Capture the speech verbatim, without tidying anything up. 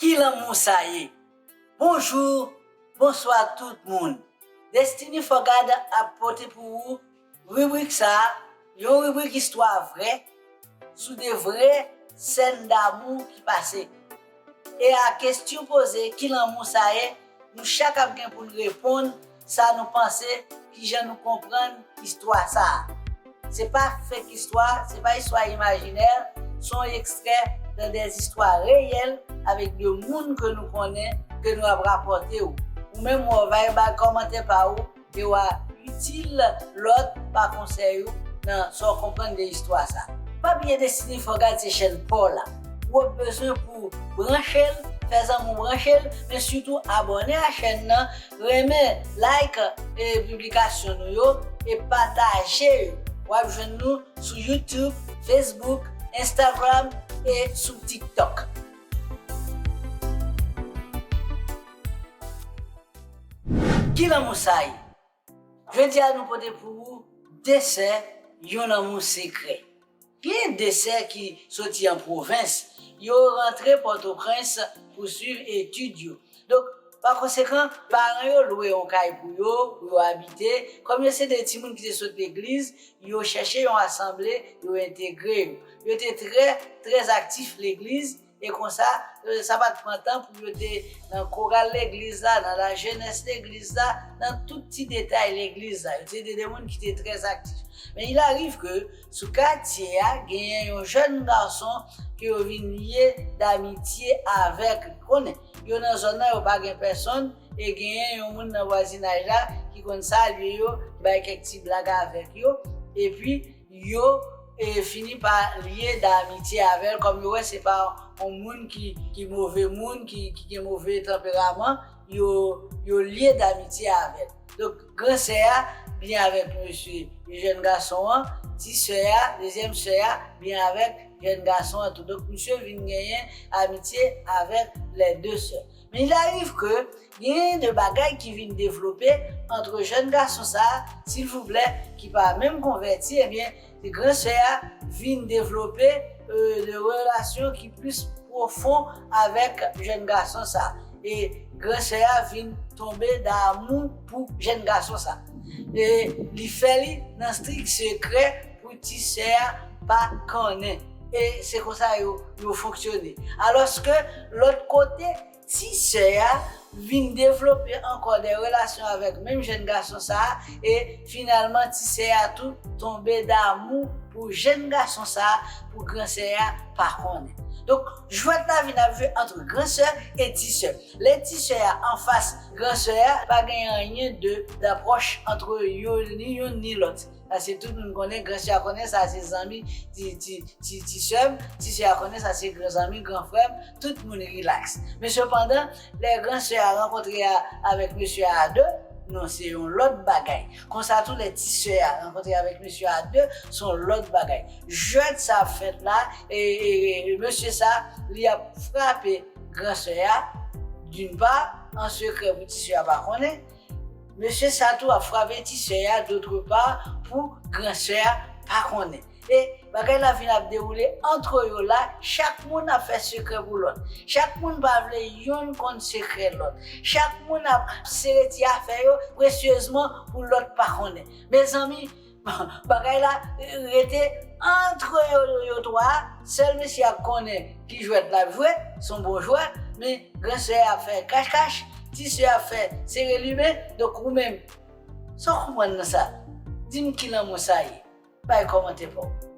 Ki lanmou sa ye? Bonjou, bonswa tout moun. Destiny Forgard ap pote pou ou ribrik sa a, yon ribrik istwa vrè sou de vrè sèn damou ki pase. E a kesyon poze, ki lanmou sa ye? Nou chak ap gen pou n reponn sa nou panse, kijan nou konprann istwa sa a. Se pa fake istwa, se pa istwa imajinè, se yon ekstrè nan de istwa reyèl avèk de moun ke nou konnen, ke nou ap rapòte w. Ou menm, w a bay kòmantè pa ou, e w a itil lòt pa konsèy ou nan sa w konprann de istwa sa. Pa bliye Destiny Forgard se chèn pa w la. Ou ap bezwen pou branche l, fè zanmi w branche l, men sitou abòne a chèn nan, renmen, like, e, piblikasyon nou yo, e pataje yo. W ap jwenn nou sou YouTube, Facebook, Instagram e sou TikTok. Ki lanmou sa ye? Jodi a nou pote pou ou de sè, yon lanmou sekrè. Gen de sè ki soti an pwovens, yo rantre Pòtoprens pou swiv etid yo. Donk, pa konsekan, paran yo lwe yon kay pou yo, pou yo abite. Kòm yo se de timoun ki te sot legliz, yo chèche yon asanble, yo entegre yo. Yo te trè, trè aktif legliz, e konsa, e, sa pa t pran tan pou yo te nan koral legliz la, nan lajenès legliz la, nan tout ti detay legliz la. Yo te de, de moun ki te trè aktif. Men il arrive que sou katye a, genyen yon jèn gason ke yo vin lye damitye avèk. Konnen, yo nan zòn nan, yo pa gen pèsonn, e genyen yon moun nan vwazinaj la ki konn salye yo, ki bay kèk ti blag avèk yo, epi yo, e, fini pa lye damitye avè l, kòm yo wè se pa yon moun ki, ki move moun, ki, ki gen move tanperaman, yo, yo lye damitye avè l. Donk, gran sè a byen avèk mesye, jèn gason an, ti sè a, dezyèm sè a, byen avèk jèn gason an tou. Donk, misye vin genyen amitye avèk les deux sœurs. Men il arrive que genyen de bagay ki vin devlope antre jèn gason sa a, silvouplè, ki pa menm konvèti, ebyen, gran sè a vin devlope, e, de relasyon ki plis pwofon avèk jèn gason sa a. E gran sè a vin tonbe damou pou jèn gason sa a. E li fè li nan strik sekrè pou ti sè a pa konnen. E se konsa yo, yo fonksyone. Alòske lòt kote, ti sè a vin devlope ankò de relasyon avèk menm jèn gason sa a, e finalman ti sè a tou tonbe damou pou jèn gason sa a, pou gran sè a pa konnen. Donk, jwèt la vin ap jwe antre gran sè e ti sè. Lè ti sè a anfas gran sè a, pa gen anyen de, d'approche antre yo, ni youn ni lòt. Paske tout moun konnen, gran sè a konnen sa se zanmi ti, ti, ti, ti sè m, ti sè a konnen sa se gran zanmi, gran frè m, tout moun rilaks. Men sepandan, lè gran sè a rankontre a, avèk mesye a de, non, se yon lòt bagay. Konsa tou, lè ti sè a rankontre avèk mesye a de, se yon lòt bagay. Jwèt sa ap fèt la, e, e, e mesye sa, li ap frape gran sè a, d'une part, an sekrè pou ti sè a pa konnen, mesye sa tou ap frape ti sè a, d'autre part, pou gran sè a pa konnen. E bagay la vin ap dewoule antre yo la, chak moun ap fè sekrè pou lòt. Chak moun pa vle youn konn sekrè lòt. Chak moun ap sere ti afè yo presyezman pou lòt pa konnen. Mezanmi, bagay la rete antre yo, yo twa. Sèl mesye a konnen ki jwèt l ap jwe, se yon bon jwè, men gran sè a ap fè kach kach, ti sè a ap fè sere limen, donk ou menm, sa w konprann nan sa? Di m ki lanmou sa ye? Bay kòmantè pa w.